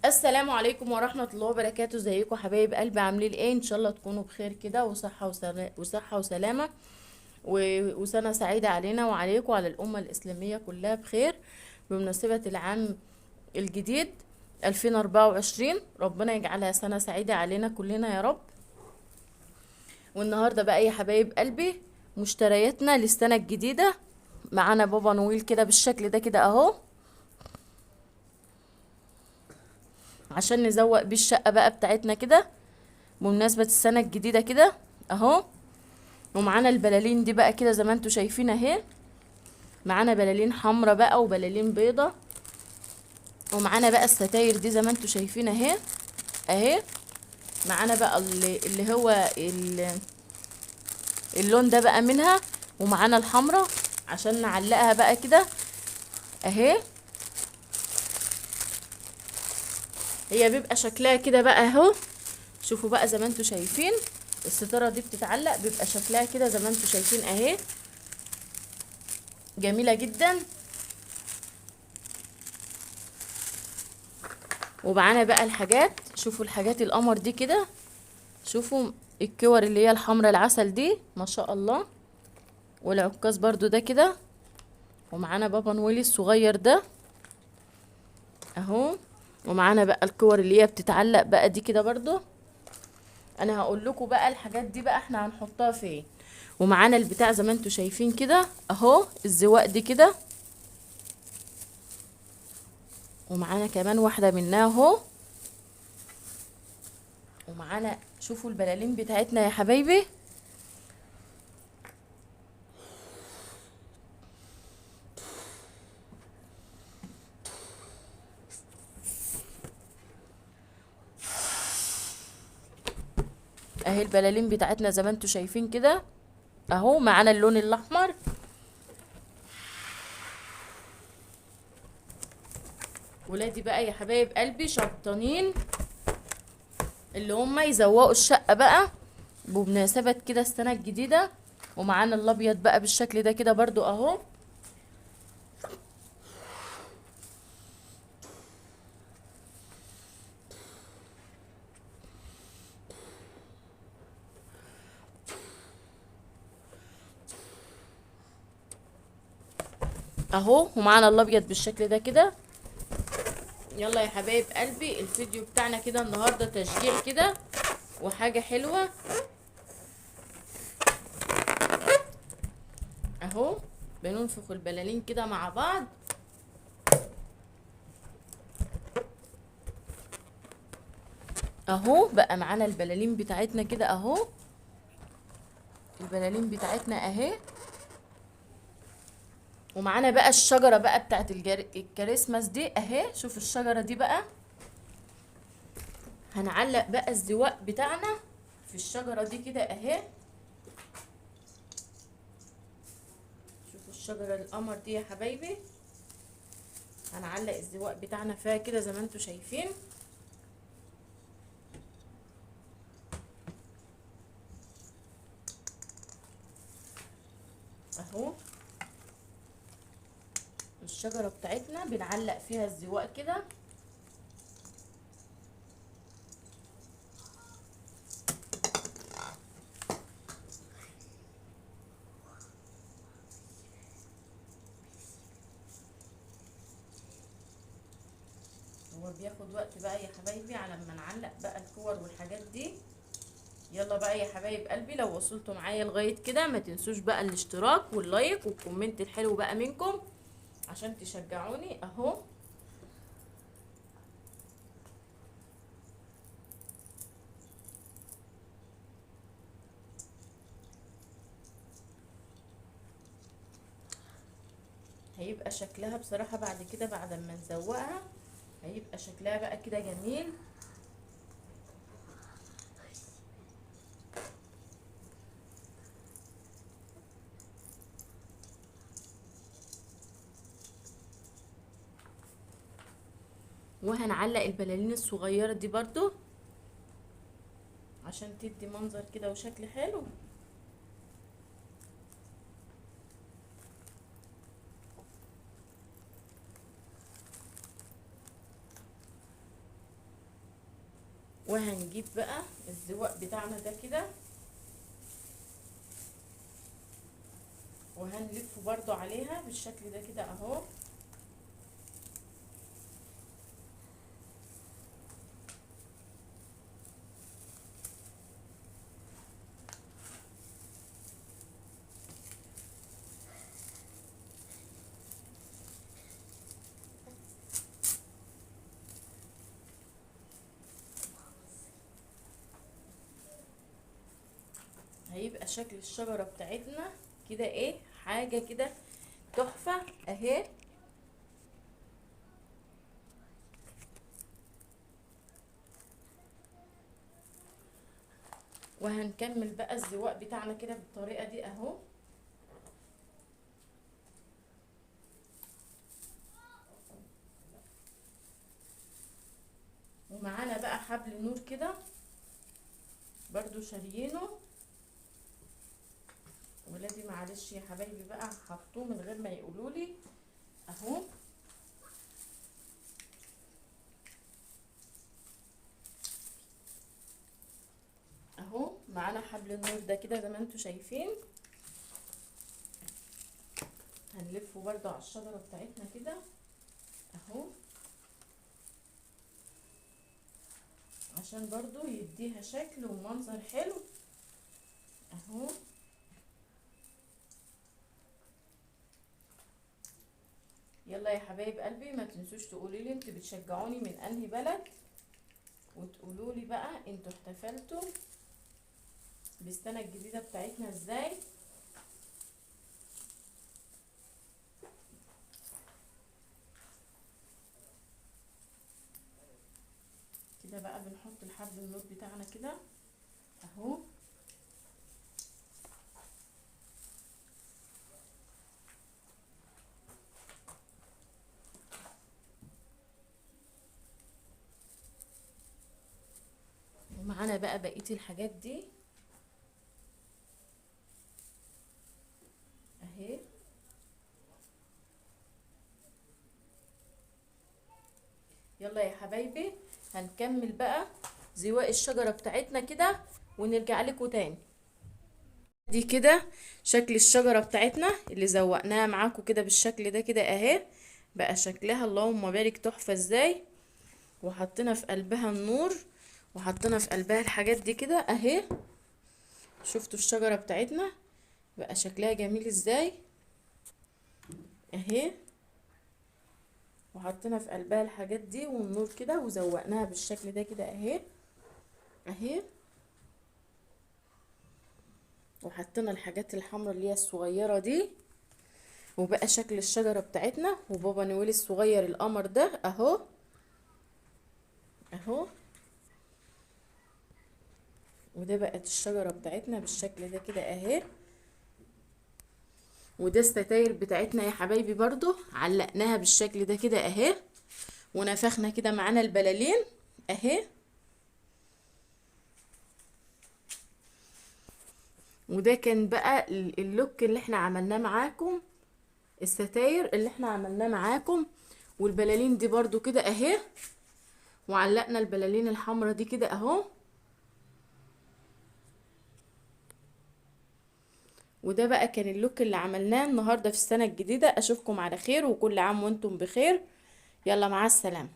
السلام عليكم ورحمة الله وبركاته. ازيكم حبايب قلبي، عاملين ايه؟ ان شاء الله تكونوا بخير كده وصحة وسلامة وسنة سعيدة علينا وعليكم وعلى الأمة الإسلامية كلها بخير بمناسبة العام الجديد 2024. ربنا يجعلها سنة سعيدة علينا كلنا يا رب. والنهاردة بقى يا حبايب قلبي مشترياتنا للسنة الجديدة. معانا بابا نويل كده بالشكل ده كده اهو، عشان نزوق بيه الشقة بقى بتاعتنا كده بمناسبة السنة الجديدة كده اهو. ومعانا البلالين دي بقى كده زي ما انتوا شايفين اهي، معانا بلالين حمرا بقى وبلالين بيضة، ومعانا بقى الستاير دي زي ما انتوا شايفين اهي اهي. معانا بقى اللي هو اللون ده بقى منها، ومعانا الحمرا عشان نعلقها بقى كده اهي. هي بيبقى شكلها كده بقى اهو، شوفوا بقى زي ما انتوا شايفين الستارة دي بتتعلق، بيبقى شكلها كده زي ما انتوا شايفين اهي، جميلة جدا. ومعانا بقى الحاجات، شوفوا الحاجات القمر دي كده، شوفوا الكور اللي هي الحمرا العسل دي ما شاء الله، والعكاز برضو ده كده. ومعانا بابا نويل الصغير ده اهو، ومعانا بقى الكور اللي هي بتتعلق بقى دي كده برضو. انا هقول لكم بقى الحاجات دي بقى احنا هنحطها فين. ومعانا البتاع زي ما انتوا شايفين كده اهو، الزواق دي كده، ومعانا كمان واحدة منها اهو. ومعانا شوفوا البلالين بتاعتنا يا حبايبي، اهي البلالين بتاعتنا زي ما انتوا شايفين كده اهو. معانا اللون الاحمر، ولادي بقى يا حبايب قلبي شطانين اللي هم يزوقوا الشقة بقى بمناسبة كده السنة الجديدة. ومعانا الابيض بقى بالشكل ده كده برضو اهو. اهو، ومعانا الابيض بالشكل ده كده. يلا يا حبايب قلبي الفيديو بتاعنا كده النهارده تشجيع كده وحاجه حلوة اهو. بننفخ البلالين كده مع بعض. اهو بقى معانا البلالين بتاعتنا كده اهو، البلالين بتاعتنا اهي. ومعانا بقى الشجرة بقى بتاعت الكريسماس دي اهي. شوف الشجرة دي بقى، هنعلق بقى الزواق بتاعنا في الشجرة دي كده اهي. شوفوا الشجرة القمر دي يا حبايبي، هنعلق الزواق بتاعنا فيها كده زي ما انتوا شايفين. اهو الشجرة بتاعتنا بنعلق فيها الزواق كده. هو بياخد وقت بقى يا حبايبي على ما نعلق بقى الكور والحاجات دي. يلا بقى يا حبايب قلبي، لو وصلتوا معايا لغاية كده ما تنسوش بقى الاشتراك وال like وال comment الحلو بقى منكم عشان تشجعوني اهو. هيبقى شكلها بصراحة بعد كده، بعد ما نزوقها هيبقى شكلها بقى كده جميل. وهنعلق البلالين الصغيرة دي برضو عشان تدي منظر كده وشكل حلو. وهنجيب بقى الزواق بتاعنا ده كده، وهنلفه برضو عليها بالشكل ده كده اهو. هيبقى شكل الشجرة بتاعتنا كده ايه، حاجة كده تحفة اهي. وهنكمل بقى الزواق بتاعنا كده بالطريقة دي اهو. ومعانا بقى حبل نور كده برضو شاريينه ولادي، معلش يا حبايبي بقى حطوه من غير ما يقولولي اهو. اهو معانا حبل النور ده كده زي ما انتوا شايفين، هنلفه برضو على الشجرة بتاعتنا كده اهو، عشان برضو يديها شكل ومنظر حلو اهو. يلا يا حبايب قلبي، ما تنسوش تقولوا لي انتوا بتشجعوني من انهي بلد، وتقولوا لي بقى انتوا احتفلتوا بالسنة الجديدة بتاعتنا ازاي. كده بقى بنحط الحبل النور بتاعنا كده اهو. ومعانا بقى بقية الحاجات دي اهي. يلا يا حبايبي هنكمل بقى زواق الشجرة بتاعتنا كده ونرجع لكم تاني. دي كده شكل الشجرة بتاعتنا اللي زوقناها معاكم كده بالشكل ده كده اهي، بقى شكلها اللهم بارك تحفة ازاي. وحطينا في قلبها النور، وحطينا في قلبها الحاجات دي كده اهي. شفتوا الشجرة بتاعتنا بقى شكلها جميل ازاي اهي. وحطينا في قلبها الحاجات دي والنور كده، وزوقناها بالشكل ده كده اهي اهي. وحطينا الحاجات الحمراء اللي هي الصغيرة دي، وبقى شكل الشجرة بتاعتنا. وبابا نويل الصغير القمر ده اهو اهو. وده بقت الشجرة بتاعتنا بالشكل ده كده اهي. وده الستاير بتاعتنا يا حبايبي برضو علقناها بالشكل ده كده اهي، ونفخنا كده معانا البلالين اهي. وده كان بقى اللوك اللي احنا عملناه معاكم، الستاير اللي احنا عملناه معاكم، والبلالين دي برضو كده اهي، وعلقنا البلالين الحمراء دي كده اهو. وده بقى كان اللوك اللي عملناه النهارده في السنة الجديدة. اشوفكم على خير، وكل عام وانتم بخير. يلا مع السلامة.